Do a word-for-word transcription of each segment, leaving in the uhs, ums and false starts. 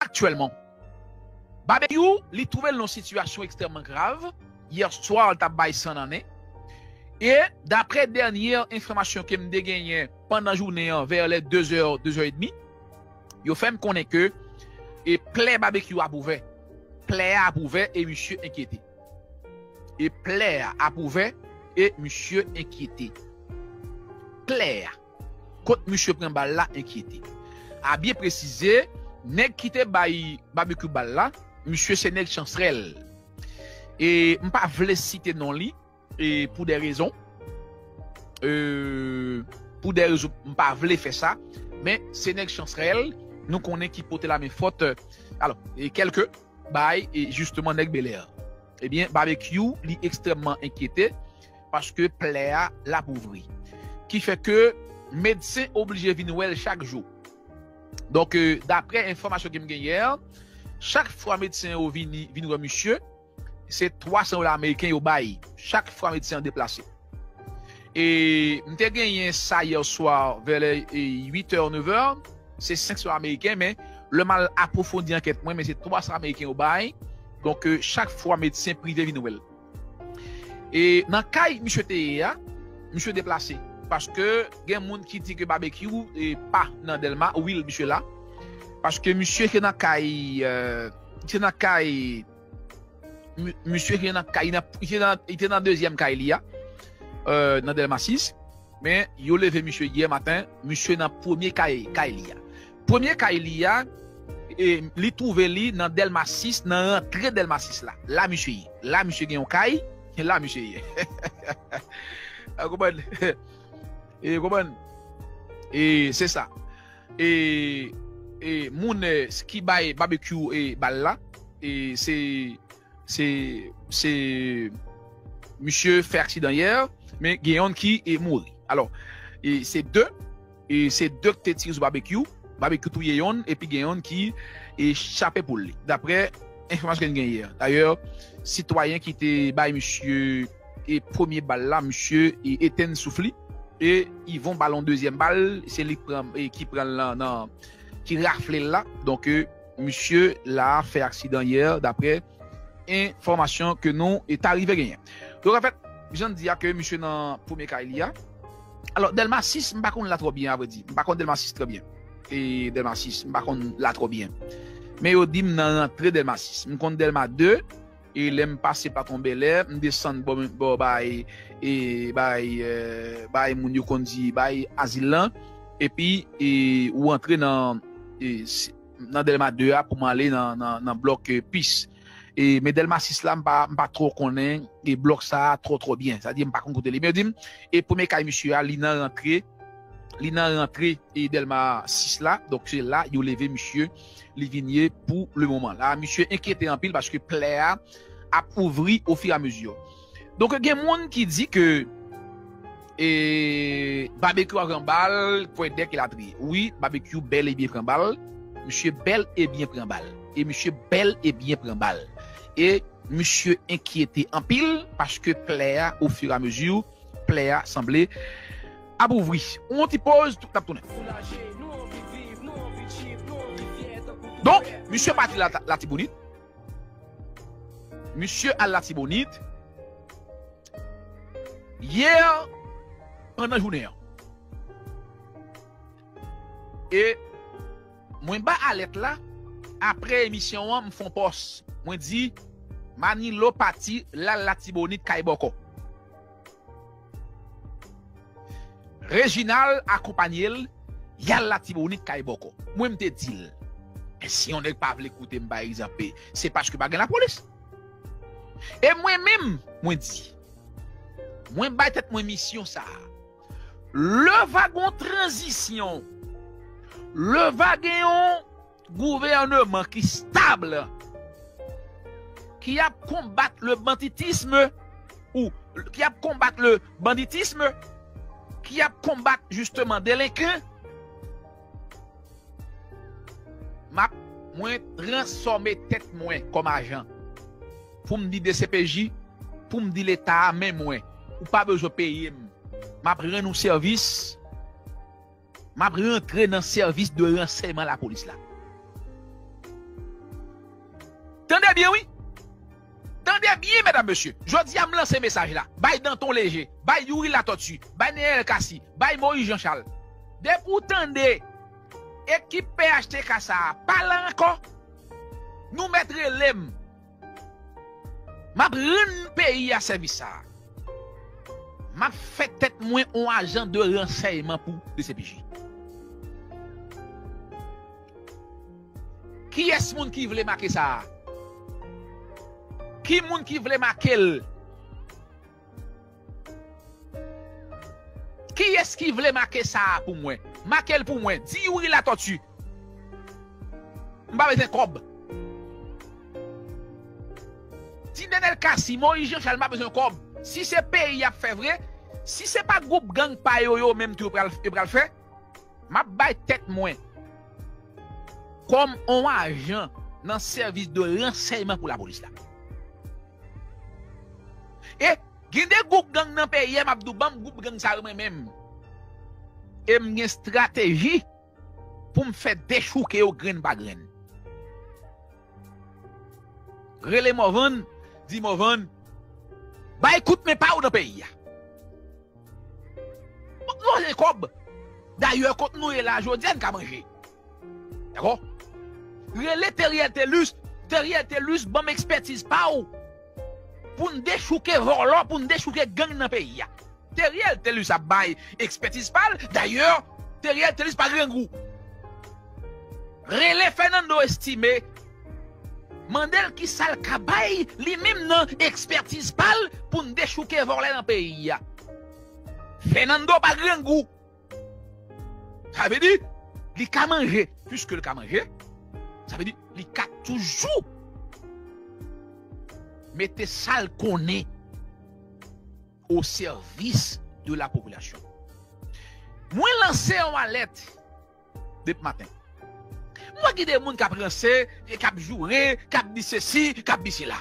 aktyèlman. Babekyou, li twouve l nan yon sitiyasyon ekstrèmman grav. Yè swa, l t ap bay san nan nen. E, daprè dènye enfòmasyon ke m te genyen pandan jounen an, vè lè de zè, de zè edmi, yo fè m konnen ke e plè Babekyou ap ouvè. Plè a ap ouvè e misye enkyete. E plè a ap ouvè e misye enkyete. Plè a, kot misye pran bal la, enkyete. A byen presize, nèg ki te bay Babekyou bal la, misye se nèg Chansrèl. E m pa vle site non li, e pou de rezon. E, pou de rezon, m pa vle fè sa. Men, se nèg Chansrèl, nou konnen ki pote lame fòt. Alò, e kèlke bay, e jisteman nèg Belè. Ebyen, Babekyou, li ekstrèmman enkyete, paske plè a, l ap ouvri. Ki fè ke medsen oblije vin wè l chak jou. Donk, e, daprè enfòmasyon ke m gen yè, chak fwa medsen yo vini, vin wè misye, se twa san dola ameriken yo bay. Chak fwa medsen an deplase. E m te genyen sa yè swa, vè lè, e, uit è, nèf è, se senk san ameriken, men lè m al apwofondi ankèt mwen, men se twa san ameriken yo bay. Donk, e, chak fwa medsen prive vin wè l. E nan kay misye te ye a, misye deplase. Paske gen moun ki di ke Babekyou, e, pa nan Dèlma, wi, misye la. Paske misye te nan kay, e, te nan kay, mi- misye te nan kay, li nan- li te nan, li te nan dezyèm kay li a, e, nan Dèlma sis. Men yo leve misye yè maten, misye nan premye kay, kay li a. Premye kay li a, e, li twouve li nan Dèlma sis, nan rantre Dèlma sis la. La misye ye. La misye gen yon kay, la misye ye. Ou konprann? E, konprann? E, se sa. E, e moun, e, ki bay Babekyou, e, bal la, e, se, se, se misye fè aksidan yè, men gen yonn ki, e, mouri. Alò, e, se de, e, se de ki te tire sou Babekyou. Babekyou touye yonn, epi gen yonn ki, e, chape poul li. Daprè enfòmasyon ke n gen yè. Dayè, sitwayen ki te bay misye, e, premye bal la, misye, e, etenn souf li. E Yvon ba l yon dezyèm bal, se li k pran, e, ki pran l nan, nan, ki rafle l la. Donk, e, misye la fè aksidan yè, daprè enfòmasyon ke nou, e, ta rive genyen. Donk, anfèt, jan n di a ke misye nan premye kay li a. Alò, Dèlma sis, m pa konn la twò byen, avrèdi. M pa konn Dèlma sis trè byen. E Dèlma sis, m pa konn la twò byen. Men yo di m nan rantre Dèlma sis. M konn Dèlma de, e lè m pase Patwon Bèlè, m desann bò, bò bay, e bay, e, bay moun yo konn di, bay azil lan. Epi, e, ou antre nan, e, s- nan Dèlma de a pou m ale nan, nan, nan blòk, e, pis. E, men Dèlma sis la, m pa, m pa twò konnen, e, blòk sa a twò, twò byen. Sa di, m pa konn kote li. Men yo di m, e premye kay misye a, li nan rantre, li nan rantre, e, Dèlma sis la. Donk, se la, yo leve misye, li vin ye pou le moman. La, misye enkyete anpil paske plè a ap ouvri ofiramezi. Donk, gen moun ki di ke e Babekyou a pran bal, kwèdèk elatriye. Wi, Babekyou bèl e byen pran bal. Misye bèl e byen pran bal. E misye bèl e byen pran bal. E misye enkyete anpil paske plè a, ofiramezi, plè a sanble ap ouvri. Yon ti poz, tout n ap tounen. Donk, misye pati la, Latibonit. Misye al Latibonit. Yè, pandan jounen an. E mwen ba alèt la, aprè emisyon an, m fè yon pòs. Mwen di, Manilo pati, l al Latibonit kay bòkò. Reginald akonpanye l, y al Latibonit kay bòkò. Mwen, m te di l, men si yon nèg pa vle koute m, pa egzanp, se paske pa gen lapolis. E mwen menm, mwen di, mwen bay tèt mwen misyon sa a. Lè va gen yon tranzisyon, lè va gen yon gouvènman ki stab, ki ap konbat le banditisme, ou ki ap konbat le banditisme, ki ap konbat jisteman delenkan, m ap, mwen transfòme tèt mwen kòm ajan. Pou m di D C P J, pou m di Leta a, men mwen, ou pa bezwen peye m. M ap rann ou sèvis. M ap rantre nan sèvis de ransèyman lapolis la. Tande byen, wi. Tande byen, medam, mesye. Jodi a, m lanse mesaj la. Bay Danton Léger, bay Youri Latortue, bay Neël Cassy, bay Moïse Jean Charles. Depi w tande ekip P H T K sa a pa la ankò, nou mèt rele m. M ap rann peyi a sèvis sa a. M ap fè tèt mwen on ajan de ransèyman pou D C P J. Kiyès moun ki vle make sa a? Ki moun ki vle make l? Kiyès ki vle make sa a pou mwen? Make l pou mwen. Di Youri Latortue. M pa bezwen kòb. Di Neël Cassy, Moïse Jean Charles, m pa bezwen kòb. Si se peyi y ap fè vre, si se pa gwoup gang pa yo, yo menm tou yo pral, yo pral fè, m ap bay tèt mwen kòm on ajan nan sèvis de ransèyman pou lapolis la. E gen de gwoup gang nan peyi a, m ap di w, ban m gwoup gang sa yo mwen menm. E m gen estrateji pou m fè dechouke yo grenn pa grenn. Rele Morvan, di Morvan, bay kout men pa w nan peyi a. Fòk nou manje kòb. Dayè, kot nou ye la, jodi a n ka manje. Dakò? Rele Theriel Thelus, Theriel Thelus, ban m ekspètiz pa w pou n dechouke vòlò, pou n dechouke gang nan peyi a. Theriel Thelus ap bay ekspètiz pa l. Dayè, Theriel Thelus pa grangou. Rele Fernando Estimé, mande l kisa l ka bay li menm nan ekspètiz pa l pou n dechouke vòlè nan peyi a. Fernando pa grangou. Sa vle di, li ka manje. Piske l ka manje, sa vle di, li ka toujou mete sa l konnen o sèvis de la popilasyon. Mwen lanse yon alèt depi maten. Mwen gen de moun k ap ranse, e k ap joure, k ap di sesi, k ap di sela.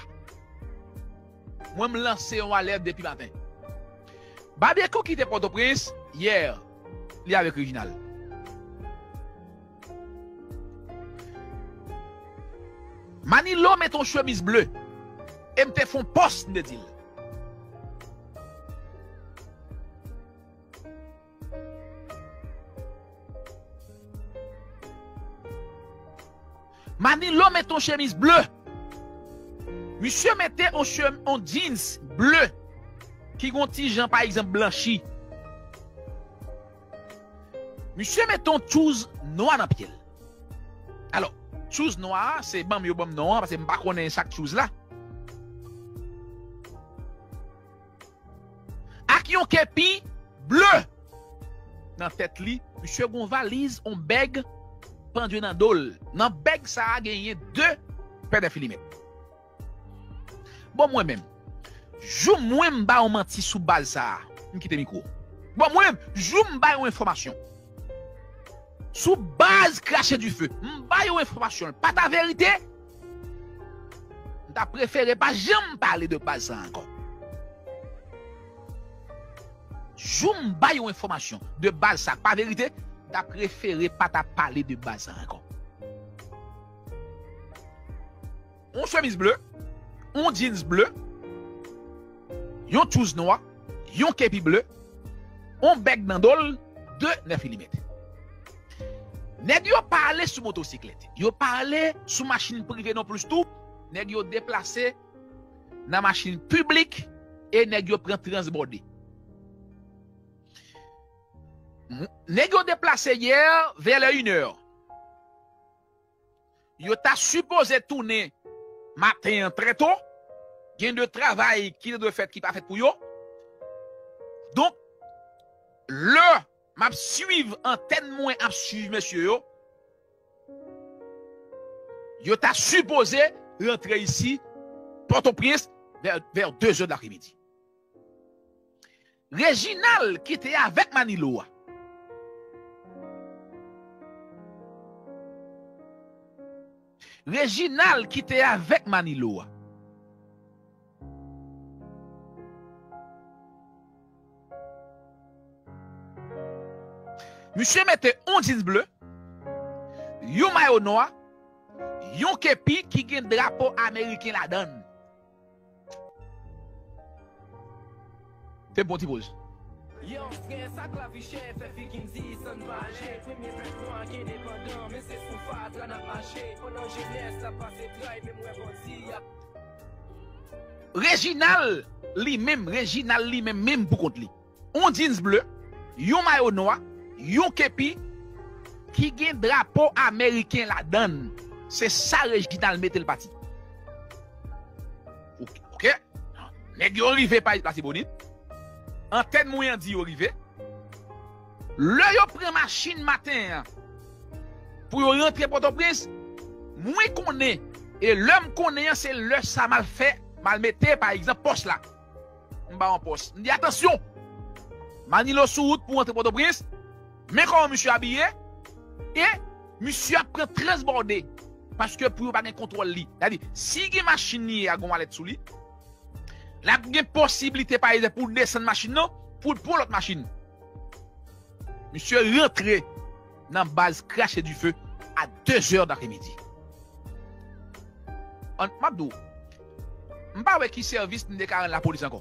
Mwen, m lanse yon alèt depi maten. Babekyou kite Pòtoprens yè, li avèk Reginald. Manilo met yon chemiz ble. E m te fon pòs, m te di l. Manilo met yon chemiz ble. Misye mete yon chem-, yon jeans ble ki gon ti jan, pa egzanp, blanchi. Misye mete yon tchouz nwa nan pye l. Alò, tchouz nwa a, se ban m yo ban m non an, paske m pa konnen sa k tchouz la. Ak yon kepi ble nan tèt li, misye gon valiz, on bèg pandye nan do l. Nan bèg sa a genyen de pè de filimèt. Bon, mwen menm, jou mwen m ba yon manti sou baz sa a, m kite mikwo. Bon, mwen menm, jou m ba yon enfòmasyon sou baz Crache du Feu, m ba yon enfòmasyon, l pa ta verite, m ta prefere pa janm pale de baz sa ankò. Jou m ba yon enfòmasyon de baz sa k pa verite, m ta prefere pa ta pale de baz sa ankò. Yon chemiz ble, yon jeans ble, yon tchouz nwa, yon kepi ble, yon bèg nan do l, de nèf milimèt. Nèg yo pa ale sou motosiklèt, yo pa ale sou machin prive non plis tou, nèg yo deplase nan machin piblik e nèg yo pran transbòde. Nèg yo deplase yè vè lè inè. Yo ta sipoze tounen maten an trè to. Gen de travay ki te dwe fèt ki pa fèt pou yo. Donk, lè m ap swiv antèn mwen, ap swiv mesye yo, yo ta sipoze rantre isi Pòtoprens vè, vè de zè de lapremidi. Reginald ki te avèk Manilo a. Reginald ki te avèk Manilo a. Misye mete on jeans ble, yon mayo nwa, yon kepi ki gen drapo ameriken ladan l. Te bon ti poz. Yo, strès ak lavi chè fè figi m di san n pa aje. Premye fèt nwa ki endepandan, men se sou fatra n ap mache. Pandan jenès la pase tray, men m wè bandi ap Reginald li menm, Reginald li menm, menm pou kont li. Yon jeans ble, yon mayo nwa, yon kepi ki gen drapo ameriken ladan l. Se sa Reginald mete l pati. Ok, ok. Nèg yo rive pa Latibonit. Antèn mwen an di yo rive. Lè yo pran machin maten an pou yo rantre Pòtoprens, mwen konnen, e lè m konnen an, se lè sa m al fè, m al mete, pa egzanp, pòs la. M ba yon pòs. M di, atansyon! Manilo sou wout pou rantre Pòtoprens, men kòman misye abiye, e misye ap pran transbòde, paske pou yo pa gen kontwòl li. Sa di, si gen machin li ye a, gen malèt sou li, l ap gen posiblite, pa egzanp, pou l desann machin nan, pou l pran lòt machin. Misye rantre nan baz Crache du Feu a de zè dapremidi. M ap di w, m pa wè ki sèvis m te ka rann lapolis ankò.